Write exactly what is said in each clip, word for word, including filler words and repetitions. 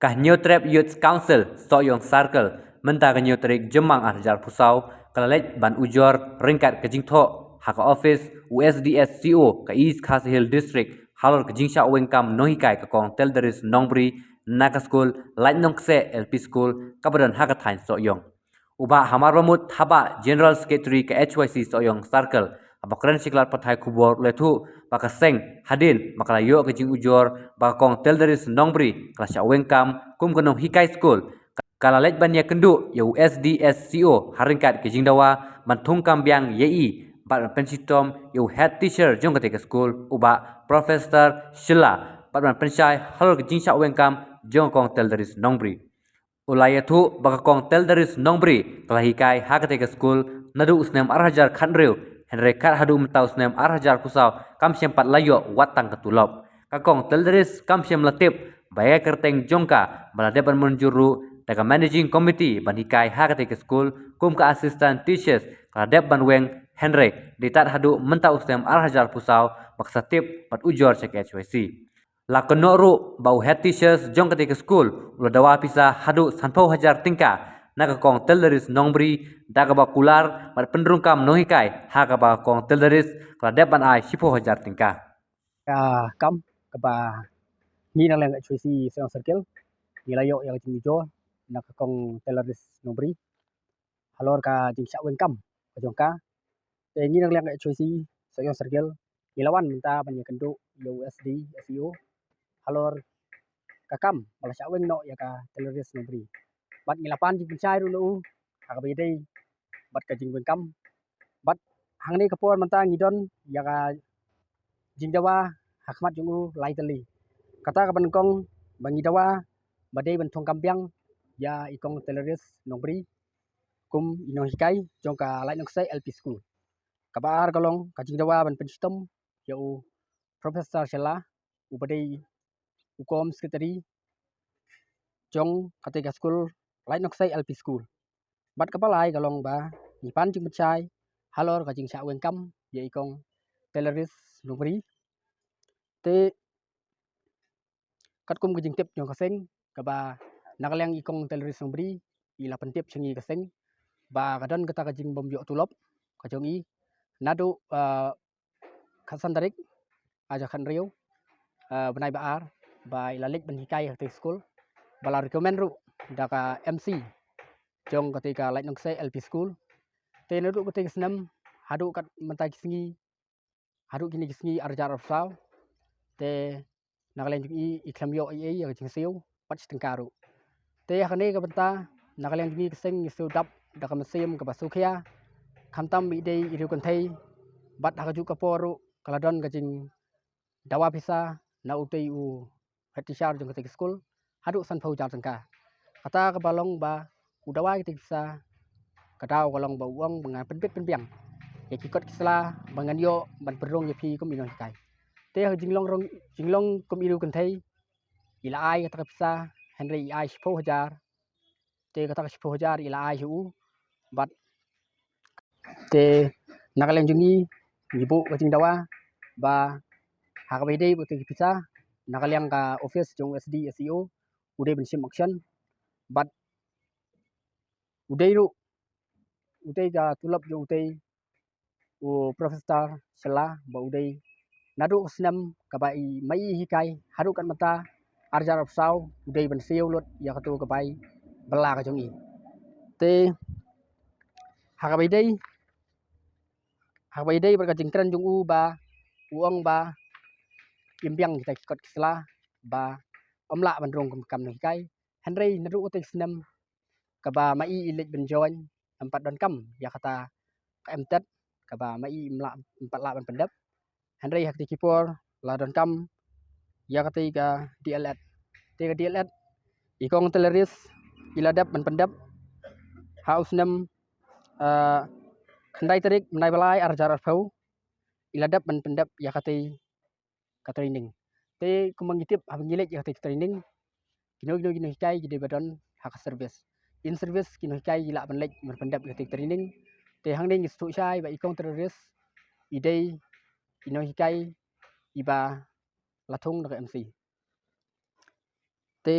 Ka Hynñiewtrep Youth Council Sohiong Circle mynta ka hynñiew tarik Jymmang ar hajar arphew saw ka la leit ban ujor ryngkat ka jingthoh ha ka office u S D S C O ka East Khasi Hills District halor ka jingshah weng kam nonghikai ka Kong Teldaris Nongbri na ka skul Laitnongkseh L P School kaba don ha ka thaiñ Sohiong. U Bah Hamarbamut Thabah, General Secretary ka H Y C Sohiong Circle, haba kren sha ki lad pathai khubor u la ïathuh ba ka seng hadien ba ka la ïoh ka jingujor ba ka Kong Teldaris Nongbri ka la shah weng kam kum ka nonghikai skul, ka la leit ban ïakynduh ïa u S D S C O ha ryngkat ka jingdawa ban thungkam biang ïa i bad ban pynshitom ïa u head teacher jong katei ka skul, u Bah Professor Shylla, bad ban pynshai halor ka jingshah weng kam jong ka Kong Teldaris Nongbri. U la ïathuh ba ka Kong Teldaris Nongbri ka la hikai ha katei ka skul naduh u snem ar hajar khathynriew, hynrei kat haduh mynta u snem ar hajar arphew saw kam shym pat la ïoh wat tang ka tulop. Ka Kong Teldaris kam shym la tip ba ïa ka kyrteng jong ka ba la dep ban mynjur ruh da ka Managing Committee ban hikai ha katei ka skul kum ka Assistant Teachers, ka la dep ban weng, hynrei dei tad haduh mynta u snem ar hajar arphew saw ba ka sa tip bad ujor sha ka H Y C. La kynnoh ruh ba u head teachers jong katei ka skul u la dawa pisa haduh sanphew hajar tyngka na ka Kong Teldaris Nongbri, da kaba kular bad pynrung kam nonghikai ha kaba ka Kong Teldaris ka la dep ban ai shiphew hajar tyngka. Ka kam kaba ngi na liang H Y C Sohiong Circle ngi la ïoh ïa ka jingujor na ka Kong Teldaris Nongbri halor ka jingshah weng kam ka jong ka. Te ngi na liang H Y C Sohiong Circle ngi la wan mynta ban ïakynduh ïa u S D S C O halor ka kam ba la shah weng noh ïa ka Teldaris Nongbri. Bad ngi la pan jingpynshai ruh na u ha kaba ïadei bad ka jingweng kam. Bad hangne ka por mynta ngi don ïa ka jingdawa ha khmat jong u lai tylli. Kata kaba nyngkong ba ngi dawa ba dei ban thungkam biang ïa i Kong Teldaris Nongbri kum i nonghikai jong ka Laitnongkseh L P School. Kaba ar ka long ka jingdawa ban pynshitom ïa u Professor Shylla uba dei u Kom Secretary jong katei ka skul Laitnongkseh L P School. Bad kaba lai ka long ba ngi pan jingpynshai halor ka jingshah weng kam ïa i Kong Teldaris Nongbri. Te katkum ka jingtip jong ka seng kaba na ka liang i Kong Teldaris Nongbri i la pyntip sha ngi ka seng ba ka don kata ka jingbym ïoh tulop ka jong i naduh, ah, khatsan tarik ar hajar khathynriew, ah, bnai ba ar ba i la leit ban hikai ha katei skul ba la recommend ruh da ka M C jong katei ka Laitnongkseh L P School. Te naduh katei ka snem haduh kat mynta ki sngi, haduh kine ki sngi ar hajar arphew saw, te na ka liang jong i i khlem ïoh ei ei ïa ka jingsiew pat shi tyngka ruh. Te ha kane ka bynta na ka liang jong i ka seng ngi siew dap da ka mynsiem kaba sngewkhia, khamtam ba i dei i riew kynthei bad ha kajuh ka por ruh ka la don ka jingdawa pisa na utei u head teacher jong katei ka skul haduh sanphew hajar tyngka. Kata kaba long ba u dawa katei ka pisa ka daw ka long ba u ong ba ngan pynbit pynbiang ïa ki kot ki sla ba ngan ïoh ban pynrung ïa phi kum i nonghikai. Te ha ka jinglong rong, jinglong kum i riew kynthei i la ai kata ka pisa, hynrei i ai shiphew hajar. Te kata ka shiphew hajar i la ai sha u. Bad te na ka liang jong ngi ngi buh ka jingdawa ba ha kaba ïadei bad katei ka pisa na ka liang ka office jong u S D S C O u dei ban shim action. Bad u dei ruh utei ka tulop jong utei u Professor Shylla ba u dei naduh ka snem kaba i ma i hikai haduh kat mynta ar hajar arphew saw u dei ban siew lut ïa kato ka bai bylla ka jong i. Te ha kaba ïadei, ha kaba ïadei bad ka jingkren jong u ba u ong ba im biang kita ki kot ki sla ba ym lah ban rung kum kam nonghikai. Hynrei naduh katei ka snem kaba ma i i leit ban join, ym pat donkam ïa kata ka M.Ted kaba ma i im lah, ym pat lah ban pyndep. Hynrei ha katei ki por la donkam ïa katei ka D.El.Ed. Te ka D.El.Ed i Kong Teldaris i la dep ban pyndep ha u snem, ah, khyndai tarik bnai ba lai ar hajar arphew i la dep ban pyndep ïa katei ka training. Te kumba ngi tip haba ngi leit ïa katei ka training, kino kino ki nonghikai ki dei ba don ha ka service. In service ki nonghikai ki lah ban leit ban pyndep ïa katei ka training. Te hangne ngi sngewthuh shai ba i Kong Teldaris i dei i nonghikai iba la thung da ka M C. Te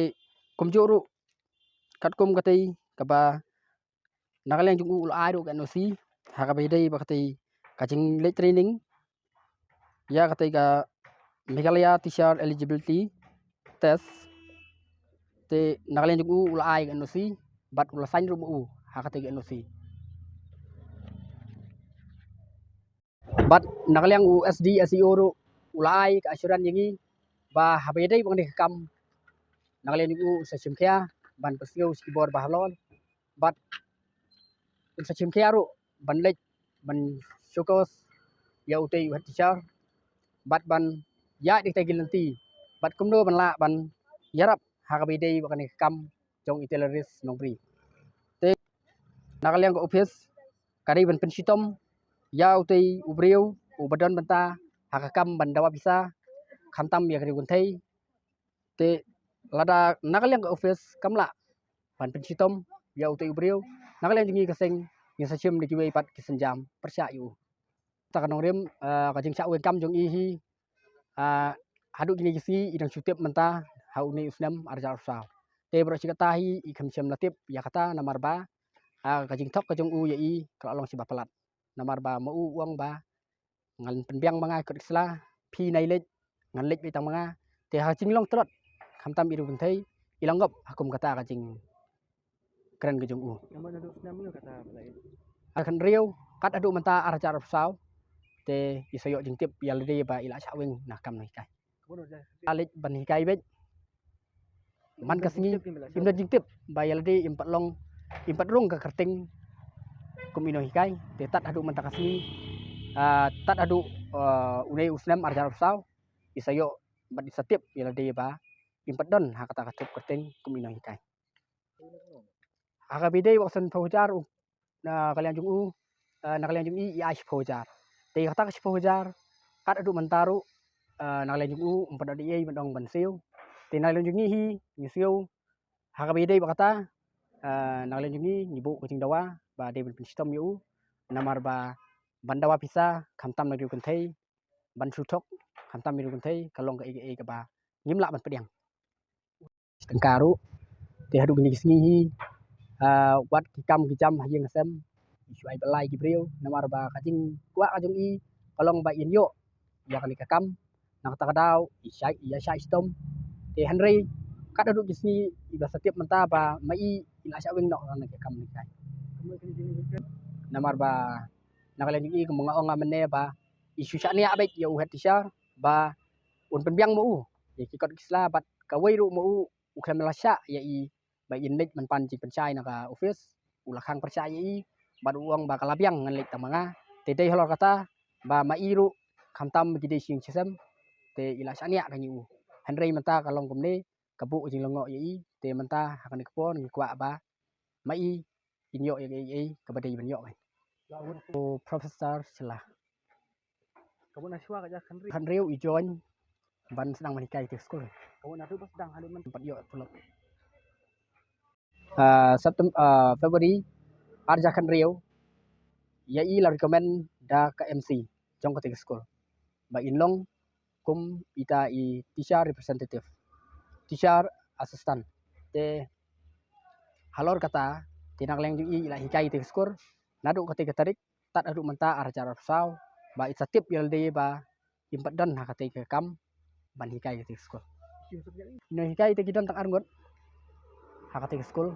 Kumjuh ruh, katkum katei kaba na ka liang jong u u la ai ruh ka N O C ha kaba ïadei bad katei ka jingleit training ïa katei ka Meghalaya Teacher Eligibility Test. Te na ka liang jong u u la ai ka N O C bad u la sign ruh ma u ha katei ka N O C. Bad na ka liang u S D S E O ruh u la ai ka assurance ïa ngi ba haba ïadei bad kane ka kam, na ka liang jong u u sa shim khia ban pynsngew sha ki bor ba halor, bad un sa shim khia ruh ban leit ban showcase ïa utei u head teacher bad ban ïaid da kita ki lynti bad kumno ban lah ban ïarap ha kaba ïadei bad kane ka kam jong i terrorist nongpri. Te na ka liang ka office ka dei ban pynshitom ïa utei u briew uba don bynta ha ka kam ban dawa pisa, khamtam ïa ka riew kynthei. Te lada na ka liang ka office kam lah ban pynshitom ïa utei u briew, na ka liang jong ngi ka seng ngin sa shim da kiwei pat ki sienjam pyrshah ïa u. Ta ka nongrim, ah, ka jingshah weng kam jong i hi, ah, haduh kine ki sngi i dang shu tip mynta ha une u snem ar hajar arphew saw. Te baroh shi katta hi i khlem shym la tip ïa kata namar ba, ah, ka jingthok ka jong u ïa i ka la long shi ba palat. Namar ba ma u u ong ba ngan pynbiang ma nga kot ki sla, phi nai leit, ngan leit beit tang ma nga. Te ha ka jinglong tlot, khamtam i riew kynthei i la ngop ha kum kata ka jingkren ka jong u. Namar naduh snem ïa kata ba la ïa. Ar khathynriew kat haduh mynta ar hajar arphew saw. Te i sa ïoh jingtip ïa lade ba i la shah weng na kam nonghikai. Ka leit ban hikai beit. Man ka sngi im don jingtip ba ïa lade im pat long, im pat rung ka kyrteng kum i nonghikai. Te tad haduh mynta ka sngi, ah, tad haduh, ah, une u snem ar hajar arphew saw, i sa ïoh bad i sa tip ïa lade ba im pat don ha kata ka thup kyrteng kum i nonghikai. Ha kaba ïadei bad ka san phew hajar u, na ka liang jong u, eh, na ka liang jong i i ai shiphew hajar. Te kata ka shiphew hajar kat haduh mynta ruh, eh, na ka liang jong u ym pat don ei ei ban ong ban siew. Te na ka liang jong ngi hi ngi siew ha kaba ïadei bad kata, eh, na ka liang jong ngi ngi buh ka jingdawa ba dei ban pynshitom ïa u namar ba ban dawa pisa khamtam na riew kynthei, ban shu thok khamtam na riew kynthei ka long kaei kaei kaba ngim lah ban pdiang. Tyngka ruh. Te haduh kine ki sngi hi, ah, wat ki kam ki jam ha ïing ha sem i shu ai bylla ïa ki briew namar ba ka jingkwah ka jong i ka long ba in ïoh ïa kane ka kam. Na kata ka daw i shah, i ïa shah shitom. Te hynrei kat haduh ki sngi i ba sa tip mynta ba ma i i la shah weng noh kane ka kam ne kai. Namar ba na ka liang jong i kumba nga ong mynne ba i shu shaniah beit ïa u head teacher ba un pynbiang ma u ïa ki kot ki sla bad kawei ruh ma u u khlem la shah ïa i ba in leit ban pan jingpynshai na ka office, u la khang pyrshah ïa i bad u ong ba ka la biang ngan leit tang ma nga. Te dei halor kata ba ma i ruh khamtam ba ki dei shi ïing shi sem te i la shaniah ka ïa u. Hynrei mynta ka long kumne ka buh ka jinglyngngoh ïa i, te mynta ha kane ka por ngi kwah ba ma i in ïoh ïa kaei kaei kaba dei ban ïoh. Ka u Professor Shylla. Ka bun na shuwa ka ja khan ri. Khan riu i join ban sdang ban hikai te skul. Ka bun na tu ba sdang haduh man. Pat ïoh tulop. Ah, September, ah, February ar hajar khan riu. Ïa i la recommend da ka M C jong ka te skul ba in long kum ita i teacher representative, teacher assistant. Te halor kata te na ka liang jong i i la hikai te skul naduh kata ka tarik tad haduh mynta ar hajar arphew saw ba i sa tip ïa lade ba im pat don ha kata ka kam ban hikai kata skul. Nonghikai te ki don tang arngut ha kata skul.